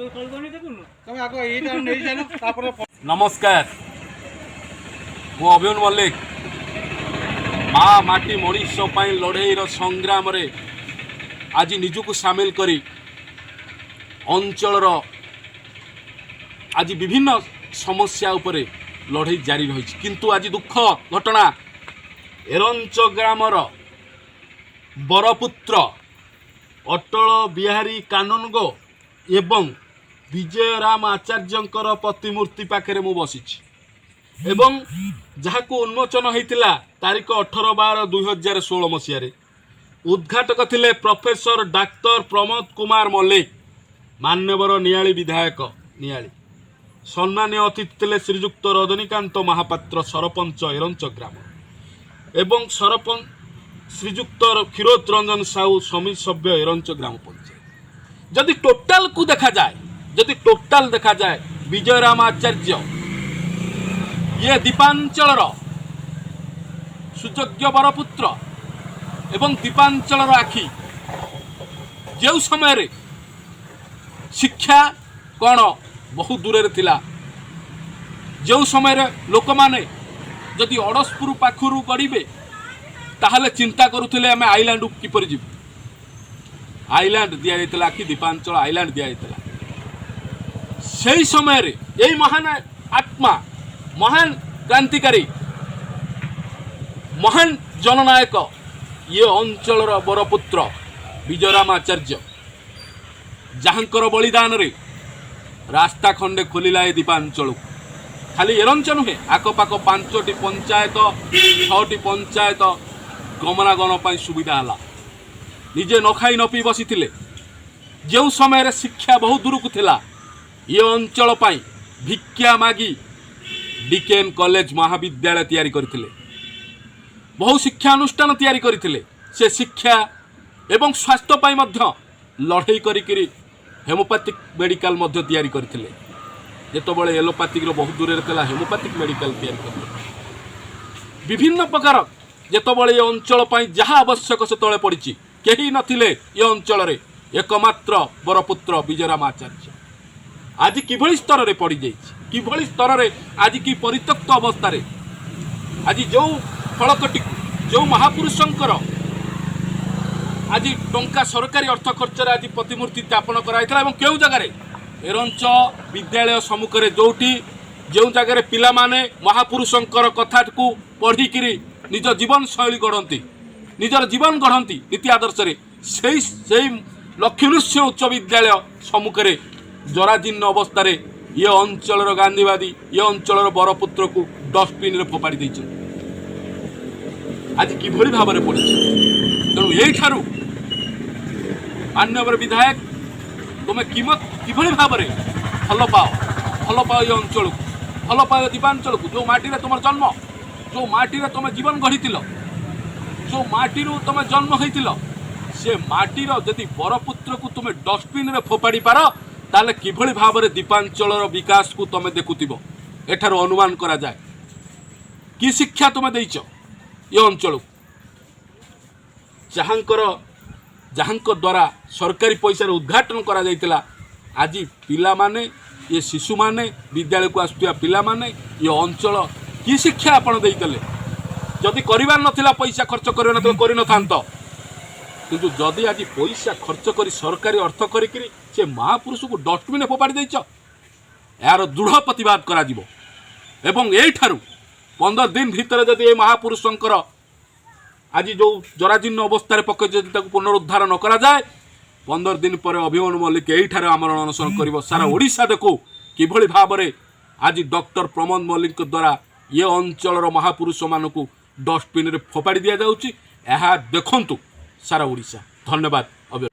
ତମେ ଆଗ ଏଇଟା ନେଇଚାଲ, ତାପରେ। ନମସ୍କାର, ମୁଁ ଅଭିମନ୍ୟୁ ମଲ୍ଲିକ। ମା, ମାଟି, ମଣିଷ ପାଇଁ ଲଢ଼େଇର ସଂଗ୍ରାମରେ ଆଜି ନିଜକୁ ସାମିଲ କରି ଅଞ୍ଚଳର ଆଜି ବିଭିନ୍ନ ସମସ୍ୟା ଉପରେ ଲଢ଼େଇ ଜାରି ରହିଛି। କିନ୍ତୁ ଆଜି ଦୁଃଖ ଘଟଣା, ଏରଞ୍ଚ ଗ୍ରାମର ବରପୁତ୍ର ଅଟଳ ବିହାରୀ କାନୁନଗୋ ଏବଂ ବିଜୟରାମ ଆଚାର୍ଯ୍ୟଙ୍କର ପ୍ରତିମୂର୍ତ୍ତି ପାଖରେ ମୁଁ ବସିଛି ଏବଂ ଯାହାକୁ ଉନ୍ମୋଚନ ହୋଇଥିଲା ତାରିଖ 18/12/2016 ମସିହାରେ। ଉଦ୍ଘାଟକ ଥିଲେ ପ୍ରଫେସର ଡାକ୍ତର ପ୍ରମୋଦ କୁମାର ମଲ୍ଲିକ, ମାନ୍ୟବର ନିଆଳି ବିଧାୟକ ନିଆଳି। ସମ୍ମାନୀୟ ଅତିଥି ଥିଲେ ଶ୍ରୀଯୁକ୍ତ ରଜନୀକାନ୍ତ ମହାପାତ୍ର, ସରପଞ୍ଚ ଏରଞ୍ଚ ଗ୍ରାମ, ଏବଂ ସରପଞ୍ଚ ଶ୍ରୀଯୁକ୍ତ କ୍ଷୀରୋଦ ରଞ୍ଜନ ସାହୁ, ସମିତି ସଭ୍ୟ, ଏରଞ୍ଚ ଗ୍ରାମ ପଞ୍ଚାୟତ। ଯଦି ଟୋଟାଲକୁ ଦେଖାଯାଏ, ଯଦି ଟୋଟାଲ ଦେଖାଯାଏ, ବିଜୟରାମ ଆଚାର୍ଯ୍ୟ ଇଏ ଦ୍ୱୀପାଞ୍ଚଳର ସୁଯୋଗ୍ୟ ବରପୁତ୍ର ଏବଂ ଦ୍ୱୀପାଞ୍ଚଳର ଆଖି। ଯେଉଁ ସମୟରେ ଶିକ୍ଷା କ'ଣ ବହୁ ଦୂରରେ ଥିଲା, ଯେଉଁ ସମୟରେ ଲୋକମାନେ ଯଦି ଅଡ଼ଶପୁର ପାଖରୁ ଗଡ଼ିବେ ତାହେଲେ ଚିନ୍ତା କରୁଥିଲେ ଆମେ ଆଇଲ୍ୟାଣ୍ଡକୁ କିପରି ଯିବୁ, ଆଇଲ୍ୟାଣ୍ଡ ଦିଆଯାଇଥିଲା କି ଦ୍ୱୀପାଞ୍ଚଳ ଆଇଲ୍ୟାଣ୍ଡ ଦିଆଯାଇଥିଲା, ସେହି ସମୟରେ ଏଇ ମହାନ ଆତ୍ମା, ମହାନ କ୍ରାନ୍ତିକାରୀ, ମହାନ ଜନନାୟକ, ଇଏ ଅଞ୍ଚଳର ବରପୁତ୍ର ବିଜୟରାମ ଆଚାର୍ଯ୍ୟ, ଯାହାଙ୍କର ବଳିଦାନରେ ରାସ୍ତା ଖଣ୍ଡେ ଖୋଲିଲା ଏ ଦ୍ୱୀପାଞ୍ଚଳକୁ। ଖାଲି ଏରଞ୍ଚ ନୁହେଁ, ଆଖପାଖ ପାଞ୍ଚଟି ପଞ୍ଚାୟତ, ଛଅଟି ପଞ୍ଚାୟତ ଗମନାଗମନ ପାଇଁ ସୁବିଧା ହେଲା। ନିଜେ ନ ଖାଇ ନ ପିଇ ବସିଥିଲେ। ଯେଉଁ ସମୟରେ ଶିକ୍ଷା ବହୁ ଦୂରକୁ ଥିଲା, ଏ ଅଞ୍ଚଳ ପାଇଁ ଭିକ୍ଷା ମାଗି ଡିକେଏନ୍ କଲେଜ ମହାବିଦ୍ୟାଳୟ ତିଆରି କରିଥିଲେ, ବହୁ ଶିକ୍ଷାନୁଷ୍ଠାନ ତିଆରି କରିଥିଲେ। ସେ ଶିକ୍ଷା ଏବଂ ସ୍ୱାସ୍ଥ୍ୟ ପାଇଁ ମଧ୍ୟ ଲଢ଼େଇ କରିକିରି ହୋମିଓପାଥିକ୍ ମେଡ଼ିକାଲ ମଧ୍ୟ ତିଆରି କରିଥିଲେ। ଯେତେବେଳେ ଏଲୋପାଥିକ୍ର ବହୁ ଦୂରରେ ଥିଲା, ହୋମିଓପାଥିକ୍ ମେଡ଼ିକାଲ ତିଆରି କରିଥିଲେ। ବିଭିନ୍ନ ପ୍ରକାର ଯେତେବେଳେ ଏ ଅଞ୍ଚଳ ପାଇଁ ଯାହା ଆବଶ୍ୟକ ସେତେବେଳେ ପଡ଼ିଛି, କେହି ନଥିଲେ ଏ ଅଞ୍ଚଳରେ, ଏକମାତ୍ର ବରପୁତ୍ର ବିଜୟରାମ ଆଚାର୍ଯ୍ୟ। ଆଜି କିଭଳି ସ୍ତରରେ ପଡ଼ିଯାଇଛି, କିଭଳି ସ୍ତରରେ ଆଜି କି ପରିତ୍ୟକ୍ତ ଅବସ୍ଥାରେ, ଆଜି ଯେଉଁ ଫଳକଟିକୁ, ଯେଉଁ ମହାପୁରୁଷଙ୍କର ଆଜି ଟଙ୍କା ସରକାରୀ ଅର୍ଥ ଖର୍ଚ୍ଚରେ ଆଜି ପ୍ରତିମୂର୍ତ୍ତି ସ୍ଥାପନ କରାଯାଇଥିଲା ଏବଂ କେଉଁ ଜାଗାରେ, ଏରଞ୍ଚ ବିଦ୍ୟାଳୟ ସମ୍ମୁଖରେ, ଯେଉଁଠି ଯେଉଁ ଜାଗାରେ ପିଲାମାନେ ମହାପୁରୁଷଙ୍କର କଥାକୁ ପଢ଼ିକିରି ନିଜ ଜୀବନଶୈଳୀ ଗଢ଼ନ୍ତି, ନିଜର ଜୀବନ ଗଢ଼ନ୍ତି ନୀତି ଆଦର୍ଶରେ, ସେଇ ସେଇ ଲକ୍ଷ୍ମୀନୃସିଂହ ଉଚ୍ଚ ବିଦ୍ୟାଳୟ ସମ୍ମୁଖରେ ଜରାଜୀର୍ଣ୍ଣ ଅବସ୍ଥାରେ ଇଏ ଅଞ୍ଚଳର ଗାନ୍ଧୀବାଦୀ, ଇଏ ଅଞ୍ଚଳର ବରପୁତ୍ରକୁ ଡଷ୍ଟବିନ୍ରେ ଫୋପାଡ଼ି ଦେଇଛନ୍ତି। ଆଜି କିଭଳି ଭାବରେ ପଡ଼ିଛି। ତେଣୁ ଏଇଠାରୁ ମାନ୍ୟବର ବିଧାୟକ, ତୁମେ କିଭଳି ଭାବରେ ଭଲ ପାଅ, ଭଲ ପାଅ ଏ ଅଞ୍ଚଳକୁ, ଭଲ ପାଅ ଏ ଦ୍ୱୀପାଞ୍ଚଳକୁ, ଯେଉଁ ମାଟିରେ ତୁମର ଜନ୍ମ, ଯେଉଁ ମାଟିରେ ତୁମେ ଜୀବନ ଗଢ଼ିଥିଲ, ଯେଉଁ ମାଟିରୁ ତୁମେ ଜନ୍ମ ହୋଇଥିଲ, ସେ ମାଟିର ଯଦି ବରପୁତ୍ରକୁ ତୁମେ ଡଷ୍ଟବିନ୍ରେ ଫୋପାଡ଼ି ପାର, ତାହେଲେ କିଭଳି ଭାବରେ ଦ୍ୱୀପାଞ୍ଚଳର ବିକାଶକୁ ତୁମେ ଦେଖୁଥିବ, ଏଠାରୁ ଅନୁମାନ କରାଯାଏ। କି ଶିକ୍ଷା ତୁମେ ଦେଇଛ ଏ ଅଞ୍ଚଳକୁ, ଯାହାଙ୍କ ଦ୍ୱାରା ସରକାରୀ ପଇସାରେ ଉଦ୍ଘାଟନ କରାଯାଇଥିଲା? ଆଜି ପିଲାମାନେ, ଏ ଶିଶୁମାନେ, ବିଦ୍ୟାଳୟକୁ ଆସୁଥିବା ପିଲାମାନେ, ଏ ଅଞ୍ଚଳ କି ଶିକ୍ଷା ଆପଣ ଦେଇଥିଲେ? ଯଦି କରିବାର ନଥିଲା, ପଇସା ଖର୍ଚ୍ଚ କରିବାର ନଥିଲା, କରିନଥାନ୍ତ। କିନ୍ତୁ ଯଦି ଆଜି ପଇସା ଖର୍ଚ୍ଚ କରି, ସରକାରୀ ଅର୍ଥ କରିକିରି ସେ ମହାପୁରୁଷକୁ ଡଷ୍ଟବିନ୍ରେ ଫୋପାଡ଼ି ଦେଇଛ, ଏହାର ଦୃଢ଼ ପ୍ରତିବାଦ କରାଯିବ। ଏବଂ ଏଇଠାରୁ 15 ଦିନ ଭିତରେ ଯଦି ଏ ମହାପୁରୁଷଙ୍କର ଆଜି ଯେଉଁ ଜରାଜୀର୍ଣ୍ଣ ଅବସ୍ଥାରେ ପକାଇ ଯଦି ତାକୁ ପୁନରୁଦ୍ଧାର ନ କରାଯାଏ, 15 ଦିନ ପରେ ଅଭିମନ୍ୟୁ ମଲ୍ଲିକ ଏଇଠାରେ ଆମରଣ ଅନଶନ କରିବ। ସାରା ଓଡ଼ିଶା ଦେଖୁ କିଭଳି ଭାବରେ ଆଜି ଡକ୍ଟର ପ୍ରମୋଦ ମଲ୍ଲିକଙ୍କ ଦ୍ୱାରା ଏ ଅଞ୍ଚଳର ମହାପୁରୁଷମାନଙ୍କୁ ଡଷ୍ଟବିନ୍ରେ ଫୋପାଡ଼ି ଦିଆଯାଉଛି। ଏହା ଦେଖନ୍ତୁ ସାରା ଓଡ଼ିଶା। ଧନ୍ୟବାଦ ଅଭି।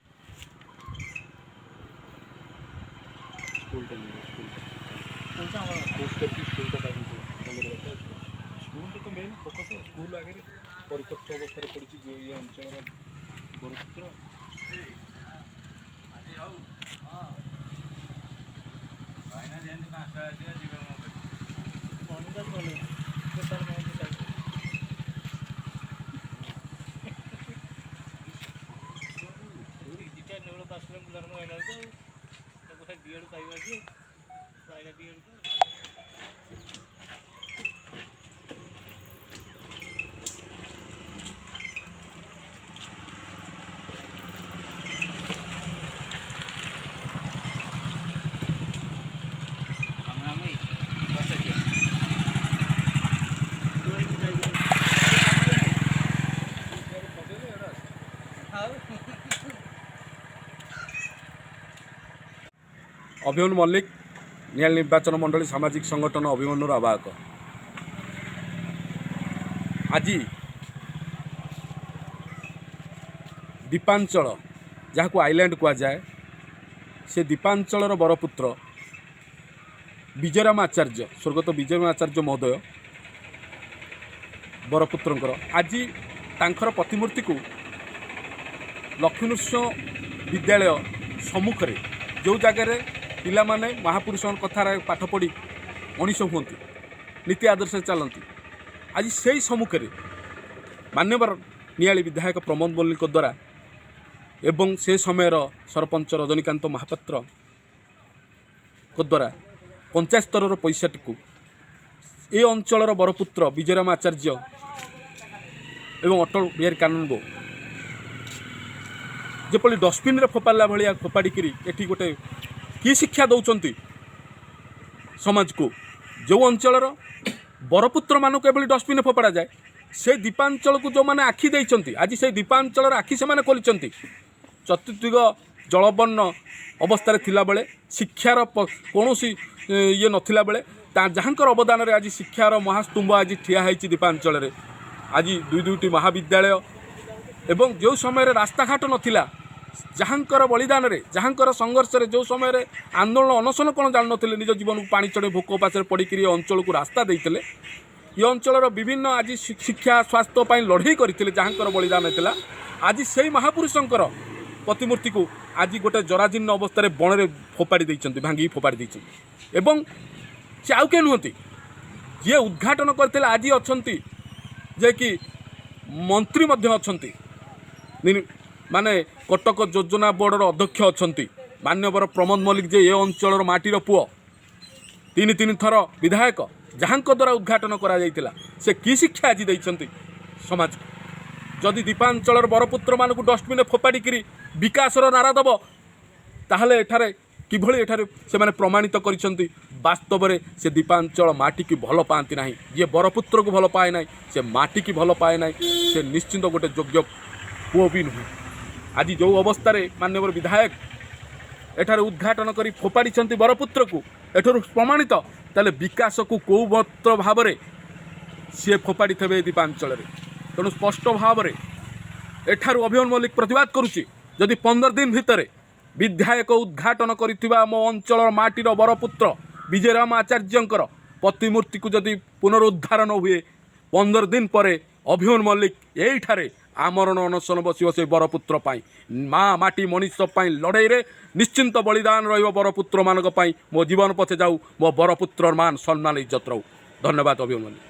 ସ୍କୁଲଟା ନେବେ, ସ୍କୁଲଟା ସ୍କୁଲଟା ସ୍କୁଲଟା ତ ମେନ୍ ଫୋକସ୍। ସ୍କୁଲ ଆଗରେ ପରିତ୍ୟକ୍ତ ଅବସ୍ଥାରେ ପଡ଼ିଛି ଯେ ଇଏ ଅଞ୍ଚଳର ବରପୁତ୍ର। ଅଭିମନ୍ୟୁ ମଲ୍ଲିକ, ନିଆଳି ନିର୍ବାଚନ ମଣ୍ଡଳୀ ସାମାଜିକ ସଂଗଠନ ଅଭିମନ୍ୟୁର ଆବାହକ। ଆଜି ଦ୍ୱୀପାଞ୍ଚଳ, ଯାହାକୁ ଆଇଲ୍ୟାଣ୍ଡ କୁହାଯାଏ, ସେ ଦ୍ୱୀପାଞ୍ଚଳର ବରପୁତ୍ର ବିଜୟରାମ ଆଚାର୍ଯ୍ୟ, ସ୍ୱର୍ଗତ ବିଜୟରାମ ଆଚାର୍ଯ୍ୟ ମହୋଦୟ ବରପୁତ୍ରଙ୍କର ଆଜି ତାଙ୍କର ପ୍ରତିମୂର୍ତ୍ତିକୁ ଲକ୍ଷ୍ମୀନୃସିଂହ ବିଦ୍ୟାଳୟ ସମ୍ମୁଖରେ, ଯେଉଁ ଜାଗାରେ ପିଲାମାନେ ମହାପୁରୁଷଙ୍କ କଥାରେ ପାଠ ପଢ଼ି ମଣିଷ ହୁଅନ୍ତି, ନୀତି ଆଦର୍ଶରେ ଚାଲନ୍ତି, ଆଜି ସେଇ ସମ୍ମୁଖରେ ମାନ୍ୟବର ନିଆଳି ବିଧାୟକ ପ୍ରମୋଦ ମଲ୍ଲିକଙ୍କ ଦ୍ୱାରା ଏବଂ ସେ ସମୟର ସରପଞ୍ଚ ରଜନୀକାନ୍ତ ମହାପାତ୍ରଙ୍କ ଦ୍ୱାରା ପଞ୍ଚାୟତ ସ୍ତରର ପଇସାଟିକୁ ଏ ଅଞ୍ଚଳର ବରପୁତ୍ର ବିଜୟରାମ ଆଚାର୍ଯ୍ୟ ଏବଂ ଅଟଳ ବିହାରୀ କାନୁନଗୋ ଯେପରି ଡଷ୍ଟବିନ୍ରେ ଫୋପାଡ଼ିଲା ଭଳିଆ ଫୋପାଡ଼ିକିରି ଏଠି ଗୋଟେ କି ଶିକ୍ଷା ଦେଉଛନ୍ତି ସମାଜକୁ? ଯେଉଁ ଅଞ୍ଚଳର ବରପୁତ୍ରମାନଙ୍କୁ ଏଭଳି ଡଷ୍ଟବିନ୍ରେ ଫୋପାଡ଼ା ଯାଏ, ସେ ଦ୍ୱୀପାଞ୍ଚଳକୁ ଯେଉଁମାନେ ଆଖି ଦେଇଛନ୍ତି, ଆଜି ସେଇ ଦ୍ୱୀପାଞ୍ଚଳର ଆଖି ସେମାନେ ଖୋଲିଛନ୍ତି। ଚତୁର୍ଦିଗ ଜଳବର୍ଣ୍ଣ ଅବସ୍ଥାରେ ଥିଲାବେଳେ, ଶିକ୍ଷାର କୌଣସି ଇଏ ନଥିଲା ବେଳେ, ତା ଯାହାଙ୍କର ଅବଦାନରେ ଆଜି ଶିକ୍ଷାର ମହାସ୍ତମ୍ଭ ଆଜି ଠିଆ ହେଇଛି ଦ୍ୱୀପାଞ୍ଚଳରେ, ଆଜି ଦୁଇ ଦୁଇଟି ମହାବିଦ୍ୟାଳୟ, ଏବଂ ଯେଉଁ ସମୟରେ ରାସ୍ତାଘାଟ ନଥିଲା, ଯାହାଙ୍କର ବଳିଦାନରେ, ଯାହାଙ୍କର ସଂଘର୍ଷରେ, ଯେଉଁ ସମୟରେ ଆନ୍ଦୋଳନ ଅନଶନ କ'ଣ ଜାଣିନଥିଲେ, ନିଜ ଜୀବନକୁ ପାଣି ଚଢ଼େଇ ଭୋକ ଉପାସରେ ପଡ଼ିକିରି ଏ ଅଞ୍ଚଳକୁ ରାସ୍ତା ଦେଇଥିଲେ, ଏ ଅଞ୍ଚଳର ବିଭିନ୍ନ ଆଜି ଶିକ୍ଷା ସ୍ୱାସ୍ଥ୍ୟ ପାଇଁ ଲଢ଼େଇ କରିଥିଲେ, ଯାହାଙ୍କର ବଳିଦାନ ହେଇଥିଲା, ଆଜି ସେଇ ମହାପୁରୁଷଙ୍କର ପ୍ରତିମୂର୍ତ୍ତିକୁ ଆଜି ଗୋଟେ ଜରାଜୀର୍ଣ୍ଣ ଅବସ୍ଥାରେ ବଣରେ ଫୋପାଡ଼ି ଦେଇଛନ୍ତି, ଭାଙ୍ଗିକି ଫୋପାଡ଼ି ଦେଇଛନ୍ତି। ଏବଂ ସେ ଆଉ କେହି ନୁହନ୍ତି, ଯିଏ ଉଦ୍ଘାଟନ କରିଥିଲେ ଆଜି ଅଛନ୍ତି, ଯେ କି ମନ୍ତ୍ରୀ ମଧ୍ୟ ଅଛନ୍ତି, ମାନେ କଟକ ଯୋଜନା ବୋର୍ଡ଼ର ଅଧ୍ୟକ୍ଷ ଅଛନ୍ତି ମାନ୍ୟବର ପ୍ରମୋଦ ମଲ୍ଲିକ, ଯେ ଏ ଅଞ୍ଚଳର ମାଟିର ପୁଅ, ତିନି ତିନି ଥର ବିଧାୟକ, ଯାହାଙ୍କ ଦ୍ୱାରା ଉଦ୍ଘାଟନ କରାଯାଇଥିଲା, ସେ କି ଶିକ୍ଷା ଆଜି ଦେଇଛନ୍ତି ସମାଜକୁ? ଯଦି ଦ୍ୱୀପାଞ୍ଚଳର ବରପୁତ୍ରମାନଙ୍କୁ ଡଷ୍ଟବିନ୍ରେ ଫୋପାଡ଼ିକିରି ବିକାଶର ନାରା ଦେବ, ତାହେଲେ ଏଠାରେ କିଭଳି ଏଠାରେ ସେମାନେ ପ୍ରମାଣିତ କରିଛନ୍ତି ବାସ୍ତବରେ ସେ ଦ୍ୱୀପାଞ୍ଚଳ ମାଟିକି ଭଲ ପାଆନ୍ତି ନାହିଁ। ଯିଏ ବରପୁତ୍ରକୁ ଭଲ ପାଏ ନାହିଁ, ସେ ମାଟିକି ଭଲ ପାଏ ନାହିଁ, ସେ ନିଶ୍ଚିନ୍ତ ଗୋଟେ ଯୋଗ୍ୟ ପୁଅ ବି ନୁହେଁ। ଆଜି ଯେଉଁ ଅବସ୍ଥାରେ ମାନ୍ୟବର ବିଧାୟକ ଏଠାରେ ଉଦ୍ଘାଟନ କରି ଫୋପାଡ଼ିଛନ୍ତି ବରପୁତ୍ରକୁ, ଏଠାରୁ ପ୍ରମାଣିତ ତାହେଲେ ବିକାଶକୁ କେଉଁ ମାତ୍ର ଭାବରେ ସିଏ ଫୋପାଡ଼ିଥିବେ ଏ ଦ୍ୱୀପାଞ୍ଚଳରେ। ତେଣୁ ସ୍ପଷ୍ଟ ଭାବରେ ଏଠାରୁ ଅଭିମନ୍ୟୁ ମଲ୍ଲିକ ପ୍ରତିବାଦ କରୁଛି, ଯଦି 15 ଦିନ ଭିତରେ ବିଧାୟକ ଉଦ୍ଘାଟନ କରିଥିବା ମୋ ଅଞ୍ଚଳର ମାଟିର ବରପୁତ୍ର ବିଜୟରାମ ଆଚାର୍ଯ୍ୟଙ୍କର ପ୍ରତିମୂର୍ତ୍ତିକୁ ଯଦି ପୁନରୁଦ୍ଧାର ନ ହୁଏ, 15 ଦିନ ପରେ ଅଭିମନ୍ୟୁ ମଲ୍ଲିକ ଏଇଠାରେ ଆମରଣ ଅନଶନ ବସିବ। ସେ ବରପୁତ୍ର ପାଇଁ, ମା ମାଟି ମଣିଷ ପାଇଁ ଲଢ଼େଇରେ ନିଶ୍ଚିନ୍ତ ବଳିଦାନ ରହିବ ବରପୁତ୍ରମାନଙ୍କ ପାଇଁ। ମୋ ଜୀବନ ପଛେ ଯାଉ, ମୋ ବରପୁତ୍ରର ମାନ ସମ୍ମାନ ଇଜ୍ଜତ ରହୁ। ଧନ୍ୟବାଦ ଅଭିମନ୍ୟୁ ମଲ୍ଲିକ।